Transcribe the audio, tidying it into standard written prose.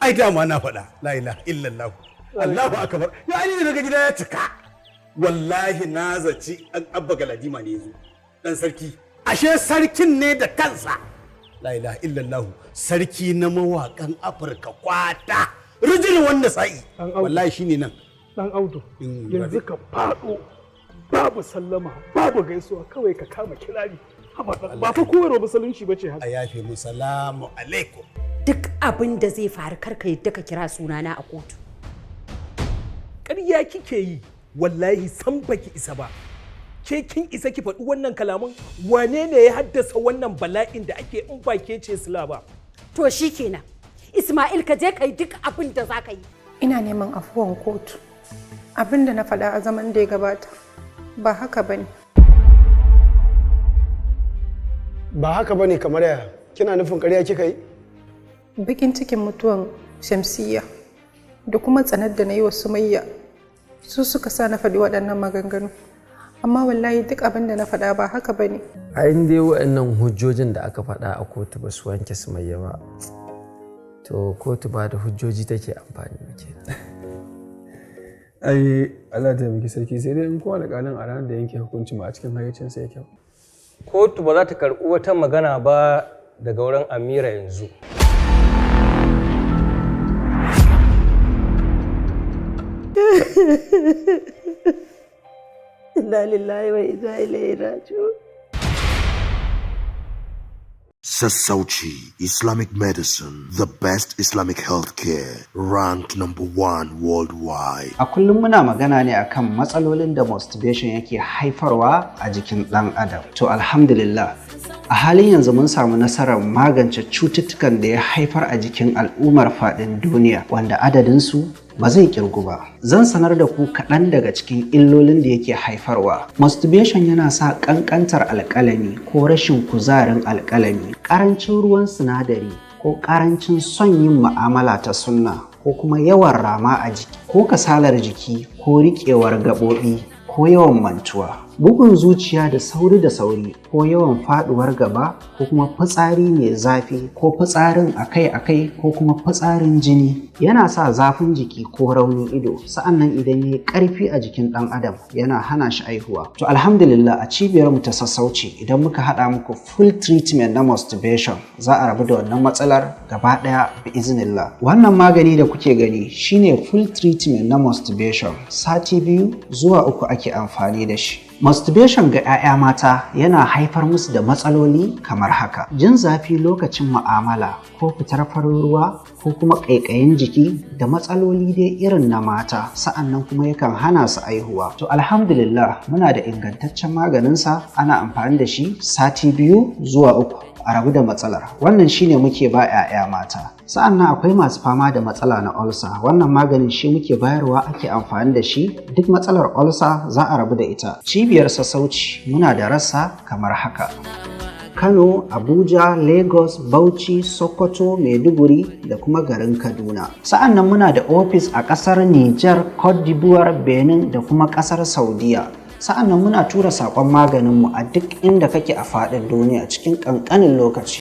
Ai dama na faɗa, la ilaha illallah. Allahu akbar. Ya ai daga gida ya cika. Wallahi na zaci an Abba Galadima ne yazo. Dan sarki. Ashe sarkin ne da kansa. La ilaha illallah. Sarki na mawakan Afirka kwata. Rijil wanda sa'i. Dan Audu. Wallahi shine nan. Dan Audu, yanzu ka faɗo babu sallama, babu gaisuwa, kawai ka kama kirari. Haba, ba fa koyarwa Musulunci bace haka. A yafe mu, salamu alaikum. Duk abin da zai faru, kar ka yadda ka kira sunana a kotu. Ƙarya kike yi, wallahi san baki isa ba. Ke kin isa ki faɗi wannan kalaman? Wane ne ya haddasa wannan bala'in da ake in ba ke ce sila ba? To shikenan. Ismail, ka je ka yi duk abin da za ka yi. Ina neman afuwan kotu. Abin da na faɗa a zaman da ya gabata ba haka ba ne. Ba haka bane kamar yaya? Kina nufin ƙarya kika yi? Bakin cikin mutuwan Shamsiyya da kuma tsanar da na yi wa Sumayya su suka sa na faɗi waɗannan maganganu. Amma wallahi duk abin da na faɗa ba haka ba ne. A dai waɗannan hujjojin da aka faɗa a kotu ba su wanke Sumayya ba, to kotu ba da hujjoji take amfani ba kenan. Ai Allah ta taimaki sarki, sai dai in kowa alƙalin a ranar da yanke hukunci ma a cikin hayyacinsa yake. Kotu ba za ta karɓi wata magana ba daga wurin Amira yanzu. Inna lillahi wa inna ilaihi raji'un. Sassauci Islamic Medicine, the best Islamic healthcare, ranked number one worldwide. A kullum muna magana ne akan matsalolin da masturbation yake haifarwa a jikin ɗan adam. To alhamdulillah, a halin yanzu mun samu nasarar magance cututtukan da ya haifar a jikin al'ummar faɗin duniya, wanda adadinsu ba zai kirgu ba. Zan sanar da ku kaɗan daga cikin illolin da yake haifarwa. Masturbation yana sa ƙanƙantar alƙalami ko rashin kuzarin alƙalami, ƙarancin ruwan sinadari ko ƙarancin son yin mu'amala ta sunna, ko kuma yawan rama a jiki, ko kasalar jiki, ko riƙewar gaɓoɓi, ko yawan mantuwa. Bugun zuciya da sauri da sauri, ko yawan faɗuwar gaba, ko kuma fitsari mai zafi, ko fitsarin akai-akai, ko kuma fitsarin jini. Yana sa zafin jiki ko raunin ido. Sa'annan idan ya yi ƙarfi a jikin ɗan adam, yana hana shi aihuwa. To alhamdulillah, a cibiyar mu ta Sassauci, idan muka haɗa muku full treatment na masturbation, za a rabu da wannan matsalar gaba ɗaya bi iznillah. Wannan magani da kuke gani shine full treatment na masturbation. Sati 2 zuwa 3 ake amfani da shi. Masturbation ga 'ya'ya mata yana haifar musu da matsaloli kamar haka: jin zafi lokacin mu'amala, ko fitar farin ruwa, ko kuma ƙaiƙayin jiki, da matsaloli dai irin na mata. Sa'annan kuma yakan hana su aihuwa. To alhamdulillah, muna da ingantaccen maganinsa. Ana amfani da shi sati 2 zuwa 3, a rabu da matsalar. Wannan shine muke ba 'ya'ya mata. Sa'annan akwai masu fama da matsala na ulcer. Wannan maganin shi muke bayarwa, ake amfani da shi. Duk matsalar ulcer za a rabu da ita. Cibiyar Sassauci muna da rassa kamar haka: Kano, Abuja, Lagos, Bauchi, Sokoto, Maiduguri da kuma garin Kaduna. Sa'an nan muna da ofis a ƙasar Nijar, Cote d'Ivoire, Benin da kuma ƙasar Saudiya. Sa'an nan muna tura saƙon maganinmu a duk inda kake a faɗin duniya cikin ƙanƙanin lokaci.